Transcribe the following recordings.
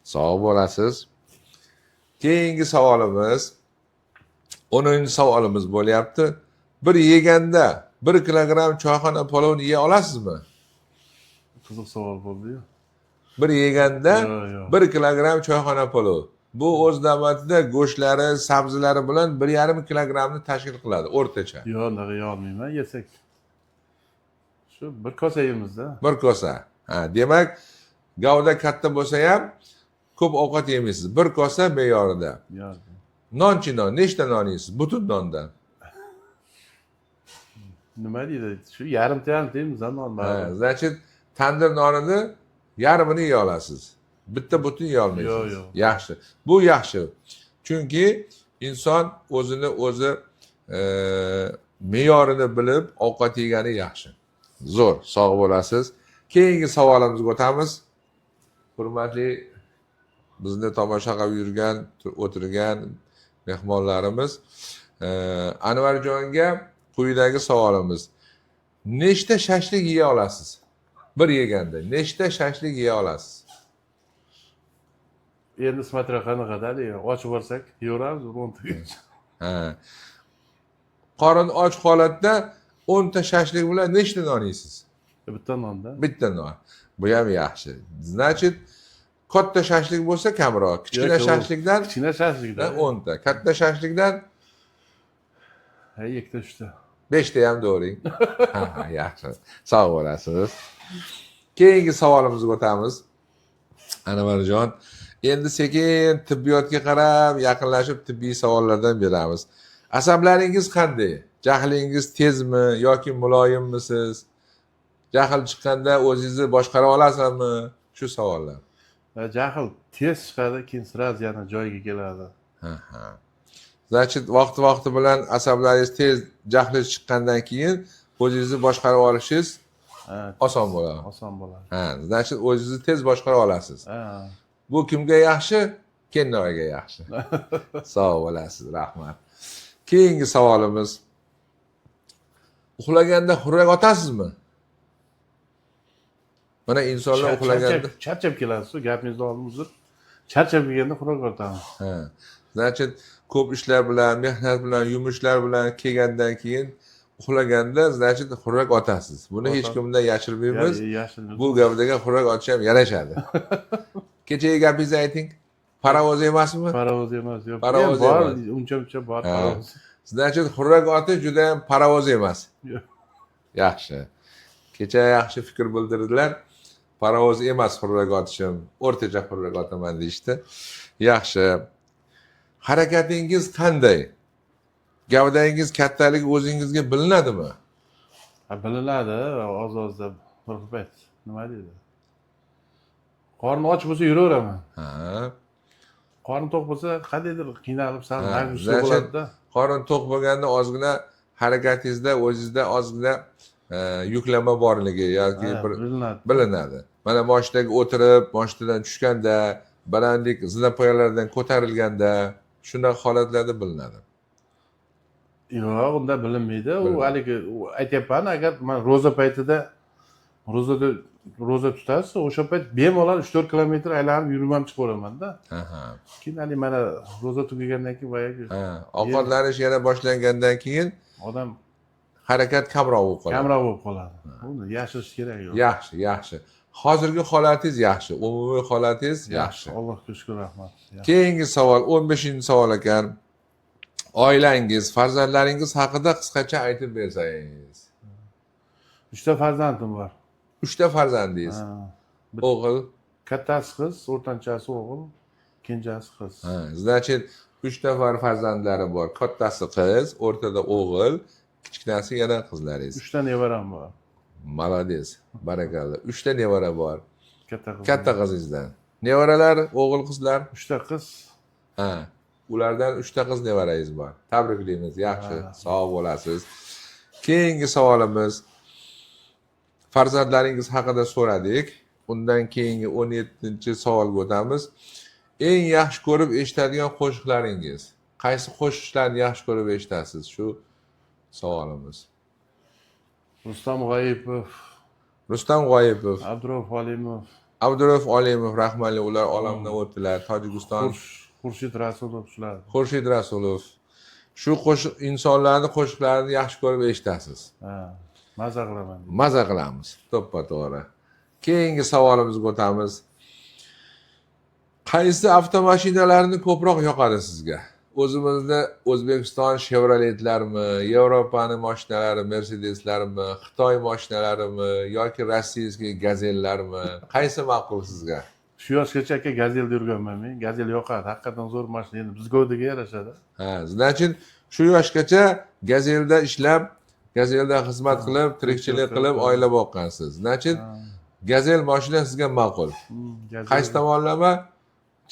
Sog' bo'lasiz. Keyingi savolimiz 10-savolimiz bo'lyapti. Bir yeganda 1 kilogramm choyxona palovini yeya olasizmi? Qiziq savol bo'ldi-yu. Bir yeganda Yo'q, yo'q. 1 kilogramm choyxona palov. Bu o'z navbatida go'shtlari, sabzilari bilan 1,5 kilogrammni tashkil qiladi o'rtacha. Yo'q, unaqa yeyolmayman, yesak. Shu bir kosa yeymizda. Bir kosa. Ha, demak, gavda katta bo'lsa ham ko'p ovqat yemaysiz. Bir kosa me'yorida. Yo'q. Nonchi non, nechta non yeysiz? Butun nondan. Nima deydi? Shu yarimta yarimta yeymiz non Ha, baribir. Значит, tandir nonini yarmini yeya olasiz. Bitta butun yeya olmaysiz. Yo'q, yo'q. Yaxshi. Bu yaxshi. Chunki inson o'zini o'zi me'yorini bilib ovqat yegani yaxshi. Zo'r, sog' bo'lasiz. Keyingi savolimizga o'tamiz. Hurmatli bizni tomosha qilib yurgan, o'tirgan mehmonlarimiz, Anvarjonga quyidagi savolimiz. Nechta shashlik yeya olasiz? Bir yeganda nechta shashlik yeya olasiz? Endi смотря qanaqada, haligi och borsak, yeyaveramiz bir 10 tagacha. Ha. Qorin och holatda 10 ta shashlik bilan nechta non yeysiz? Bitta nonda. Bitta non. Bu ham yaxshi. Значит, katta shashlik bo'lsa kamroq, kichkina Yo'q, shashlikdan kichkina shashlikda 10 ta, katta shashlikdan Ha, ikkita, uchta. 5 ta ham to'g'ri. Ha, yaxshi. Sog' bo'lasiz. Keyingi savolimizga o'tamiz. Anvarjon, endi sekin tibbiyotga qarab yaqinlashib tibbiy savollardan beramiz. Asablaringiz qanday? Jahlingiz tezmi yoki muloyimmisiz? Jahl chiqqanda o'zingizni boshqara olasizmi? Shu savollar. Va jahl tez chiqadi, keyin сразу yana joyiga keladi. Ha. Значит, vaqti vaqti bilan asablaringiz tez jahli chiqqandan keyin o'zingizni boshqarib olishingiz oson bo'ladi. Oson bo'ladi. Ha, значит, o'zingizni tez boshqara olasiz. Ha. Bu kimga yaxshi? Kennoyga yaxshi. Sog' bo'lasiz, rahmat. Keyingi savolimiz. Uxlaganda xurrak otasizmi? Mana insonlar uxlaganda Charchab kelasiz, gapingizni oldin uzr. Charchab kelganda xurrak otamiz. Ha. Значит, ko'p ishlar bilan, mehnat bilan, yumushlar bilan kelgandan keyin uxlaganda, значит, xurrak otasiz. Buni hech kimdan yashirmaymiz. Yashirmaymiz. Bu gavdaga xurrak otish ham yarashadi. Kechagi gapingizni ayting. Parovoz emasmi? Parovoz emas, yo'q. Parovoz Bor, emas. Uncha muncha bor Ha. parovoz. Значит, xurrak otish juda ham parovoz emas. Yo'q. Yaxshi. Kecha yaxshi fikr bildirdilar. Parovoz emas xurrak otishim, o'rtacha xurrak otaman deyishdi. Yaxshi. Harakatingiz qanday? Gavdangiz kattaligi o'zingizga bilinadimi? Ha, bilinadi oz ozda bir xil payt. Nima deydi? Qorni och bo'lsa yuraveraman. Qorni to'q bo'lsa qandaydir qiynalib, sal нагрузка значит, bo'ladida. Qorin to'q bo'lganda ozgina harakatingizda o'zingizda ozgina yuklama borligi yoki bir bilinadi. Bilinadi. Mana moshinaga o'tirib, moshinadan tushganda, balandlik zinapoyalardan ko'tarilganda shunaqa holatlarda bilinadi. Yo'q, unda bilinmaydi. U Bilinmaydi. haligi u aytyapman, agar man ro'za paytida, ro'zada, ro'za tutasiz, o'sha payt bemalol 3-4 kilometr aylanib yurib ham chiqaveramanda. Keyin haligi mana ro'za tugagandan keyin boyagi Ha, ovqatlanish yana boshlangandan keyin odam harakat kamroq bo'lib qoladi. Kamroq bo'lib qoladi. Uni yashirish kerak yo'q. Yaxshi, yaxshi. Hozirgi holatingiz yaxshi, umumiy holatingiz yaxshi. Allohga shukur, rahmat. Yaxshi. Keyingi savol 15-savol ekan. Oilangiz, farzandlaringiz haqida qisqacha aytib bersangiz. Uchta farzandim bor. Uchta farzandingiz. Ha. O'g'il. Kattasi qiz, o'rtanchasi o'g'il, kenjasi qiz. Ha, значит, uch nafar farzandlari bor. Kattasi qiz, o'rtada o'g'il, kichkinasi yana qizlaringiz. Uchta nevaram bor. Молодец. Barakalla. Uchta nevara bor. Katta qiz. Katta qizingizdan. Nevaralar, o'g'il, qizlar? Uchta qiz. Ha. Ulardan uchta qiz nevarangiz bor. Tabriklaymiz. Yaxshi, sog' bo'lasiz. Keyingi savolimiz. Farzandlaringiz haqida so'radik. Undan keyingi 17-savolga o'tamiz. Eng yaxshi ko'rib eshitadigan qo'shiqlaringiz. Qaysi qo'shiqlarni yaxshi ko'rib eshitasiz? Shu savolimiz. Rustam G'oyipov. Rustam G'oyipov. Abdurauf Olimov. Abdurauf Olimov rahmatli, ular olamdan o'tdilar. Tojikiston. Xurshid Rasulov, shular. Xurshid Rasulov. Shu qo'shiq insonlarni qo'shiqlarini yaxshi ko'rib eshitasiz. Ha, maza qilaman. Maza qilamiz. To'ppa to'g'ri. Keyingi savolimizga o'tamiz. Qaysi avtomashinalarni ko'proq yoqadi sizga? O'zimizni O'zbekiston Chevroletlarmi, Yevropani mashinalari, Mercedeslarmi, Xitoy mashinalarimi yoki российский Gazellarmi? Qaysi ma'qul sizga? Shu yoshgacha, aka, Gazelda yurganman men. Gazel yoqadi, haqiqatdan zo'r mashina. Endi biz gavdaga yarashadi. Ha, значит, shu yoshgacha Gazelda ishlab, Gazelda xizmat qilib, tirikchilik qilib, oila boqqansiz. Значит, Gazel mashina sizga ma'qul. Gazel. Qaysi tomonlama?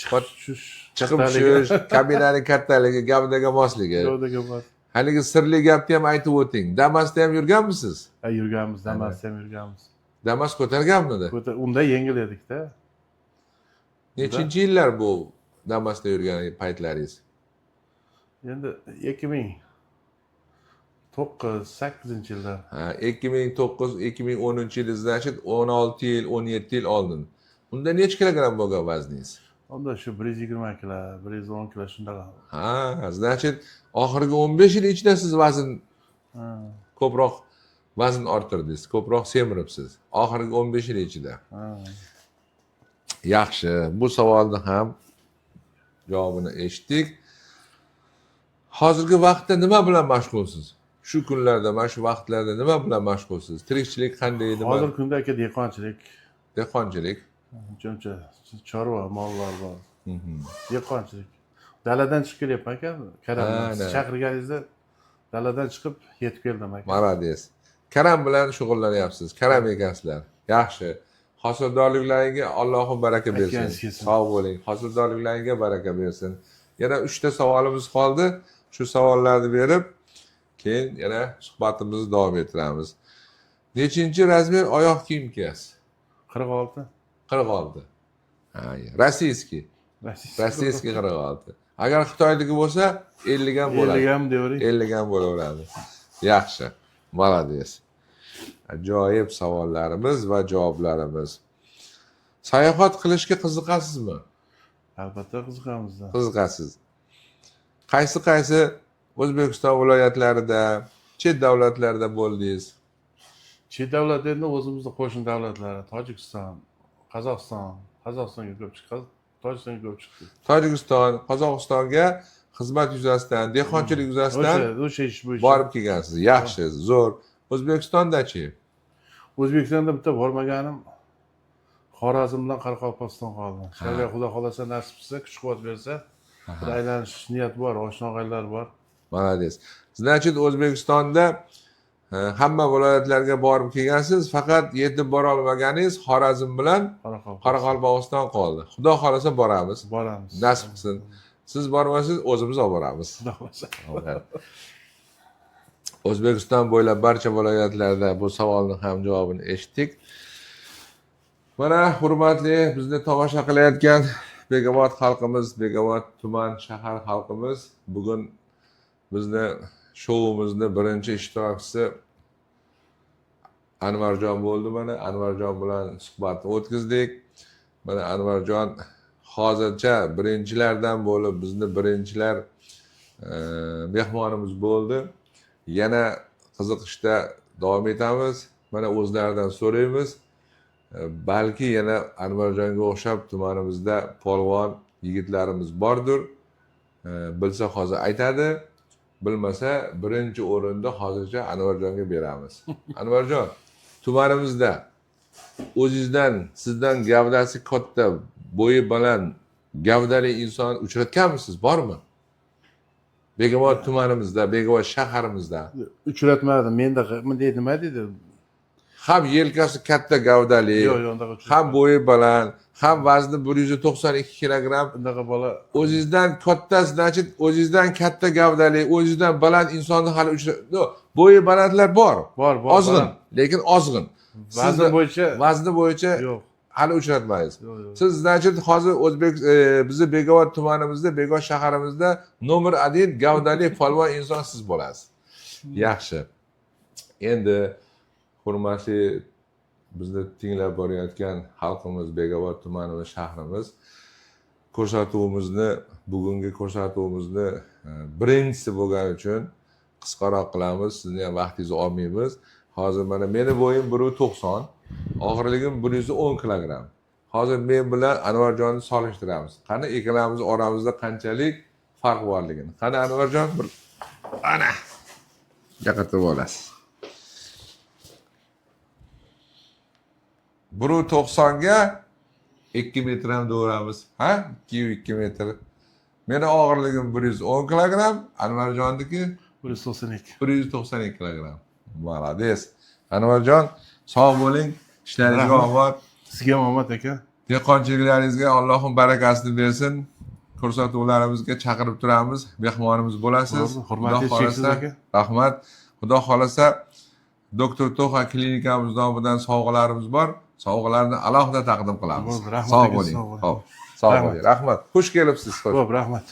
Chiqib tushish, Chiqib kattaligi. tushish, kabinani kattaligi, gavdaga mosligi. Gavdaga mos. Haligi sirli gapni ham aytib o'ting. Damasda ham yurganmisiz? Ha, yurganmiz, Damasda ham yurganmiz. Damas ko'targanmidi? Unda yengil edikda. Nechinchi yillar bu Damasda yurgan paytlaringiz? Endi 2009, 8-yillar. Ha, 2009, 2010 yil, значит, 16 yil, 17 yil oldin. Unda necha kilogramm bo'lgan vazningiz? Unda shu 120 kilo, 110 kilo, shunaqa. Ha, значит, oxirgi 15 yil ichida siz vazn ko'proq vazn orttirdingiz, ko'proq semiribsiz. Oxirgi 15 yil ichida. Ha. Yaxshi, bu savolni ham javobini eshitdik. Hozirgi vaqtda nima bilan mashg'ulsiz? Shu kunlarda, mana shu vaqtlarda nima bilan mashg'ulsiz? Tirikchilik qanday, nima? Hozirgi kunda, aka, dehqonchilik. Dehqonchilik. Uncha muncha chorva mollar bor. Dehqonchilik. Daladan chiqib kelyapman, aka, karam. Ha, Siz chaqirganingizda daladan chiqib yetib keldim, aka. Молодец. Karam bilan shug'ullanyapsiz. Karam ekansizlar. Yaxshi. Hosildorliklaringga Allohim baraka bersin. Aytganingiz kelsin. Sog' bo'ling. Hosildorliklaringga baraka bersin. Yana 3 ta savolimiz qoldi. Shu savollarni berib, keyin yana suhbatimizni davom ettiramiz. Nechinchi размер oyoq kiyim kiyasiz? 46. 46. Ha, российский. Российский 46. Agar Xitoyniki bo'lsa, 50 ham bo'ladi. 50 ham deyavering. 50 ham bo'laveradi. Yaxshi. Молодец. Ajoyib savollarimiz va javoblarimiz. Sayohat qilishga qiziqasizmi? Albatta, qiziqamiz. Qiziqasiz. Qaysi qaysi O'zbekiston viloyatlarida, chet davlatlarda bo'ldingiz? Chet davlat endi o'zimizni qo'shni davlatlari: Tojikiston, Qozog'iston. Qozog'istonga ko'p chiqqan, Tojikistonga ko'p chiqdik. Tojikiston, Qozog'istonga xizmat yuzasidan, dehqonchilik yuzasidan O'sha ish bo'yicha. Borib kelgansiz. Yaxshi, zo'r. O'zbekistondachi? O'zbekistonda bitta bormaganim Xorazm bilan Qoraqalpog'iston qoldi. Shularga, xudo xohlasa, nasib qilsa, kuch quvvat bersa, bir aylanish niyat bor, oshna og'aylar bor. Молодец. Значит, O'zbekistonda hamma viloyatlarga borib kelgansiz, faqat yetib bora olmaganingiz Xorazm bilan Qoraqalpog'iston. Qoraqalpog'iston qoldi. Xudo xohlasa, boramiz. Boramiz. Nasib qilsin. Siz bormasangiz, o'zimiz olib boramiz. Xudo xohlasa. O'zbekiston bo'ylab barcha viloyatlarda bu savolni ham javobini eshitdik. Mana, hurmatli bizni tomosha qilayotgan Bekobod xalqimiz, Bekobod tuman, shahar xalqimiz, bugun bizni shouimizni birinchi ishtirokchisi Anvarjon bo'ldi. Mana, Anvarjon bilan suhbat o'tkazdik. Mana, Anvarjon hozircha birinchilardan bo'lib bizni birinchilar mehmonimiz bo'ldi. Yana qiziqishda davom etamiz. Mana, o'zlaridan so'raymiz. Balki yana Anvarjonga o'xshab tumanimizda polvon yigitlarimiz bordir. Bilsa, hozir aytadi, bilmasa, birinchi o'rinda hozircha Anvarjonga beramiz. Anvarjon, tumanimizda o'zingizdan, sizdan gavdasi katta, bo'yi baland, gavdali inson uchratganmisiz, bormi Bekobod tumanimizda, Bekobod shaharimizda? Uchratmadim menda. Bunday nima deydi? Ham yelkasi katta, gavdali, Yo'q, undaqa uchratmadim. Ham bo'yi baland, ham vazni 192 kilogramm. Unaqa bola. O'zingizdan katta, значит, o'zingizdan katta gavdali, o'zingizdan baland insonni hali no, bo'yi balandlar bor. Bor. Ozg'in, Baland. lekin ozg'in. Vazni bo'yicha. Vazni bo'yicha Yo'q. hali uchratmaysiz. Yo'q. Siz, значит, hozir o'zbek bizni Bekobod tumanimizda, Bekobod shaharimizda номер один gavdali polvon inson siz bo'lasiz. Yaxshi, endi hurmatli Bizni tinglab borayotgan xalqimiz, Bekobod tumani va shahrimiz ko'rsatuvimizni, bugungi ko'rsatuvimizni birinchisi bo'lgani uchun qisqaroq qilamiz, sizni ham vaqtingizni olmaymiz. Hozir mana meni bo'yim 1,90, og'irligim 110 kilogramm. Hozir men bilan Anvarjonni solishtiramiz. Qani, ikkalamiz oramizda qanchalik farq borligini. Qani, Anvarjon, bir ana yaqin olasiz. 1,90 ga 2 metr ham do'ramiz. Ha? 2,2 metr. Meni og'irligim 110 kilogramm, Anvarjonniki 192. 192 kilogramm. Молодец. Anvarjon, sog' bo'ling, ishlaringizga Rahmat. Omad. Sizga ham omad, aka. Dehqonchiliklaringizga Allohim barakasini bersin. Ko'rsatuvlarimizga chaqirib turamiz. Mehmonimiz bo'lasiz. Bo'ldi, hurmatingiz Xudo cheksiz, xohlasa, aka. Rahmat. Xudo xohlasa, Doktor To'xa klinikamiz nomidan sovg'alarimiz bor. Sovg'alarni alohida taqdim qilamiz. Bo'ldi, rahmat Sog' aka, bo'ling. sog' bo'ling. Xo'p, sog' Rahmat. bo'ling. Rahmat. Xush kelibsiz. Xush. Xo'p, rahmat.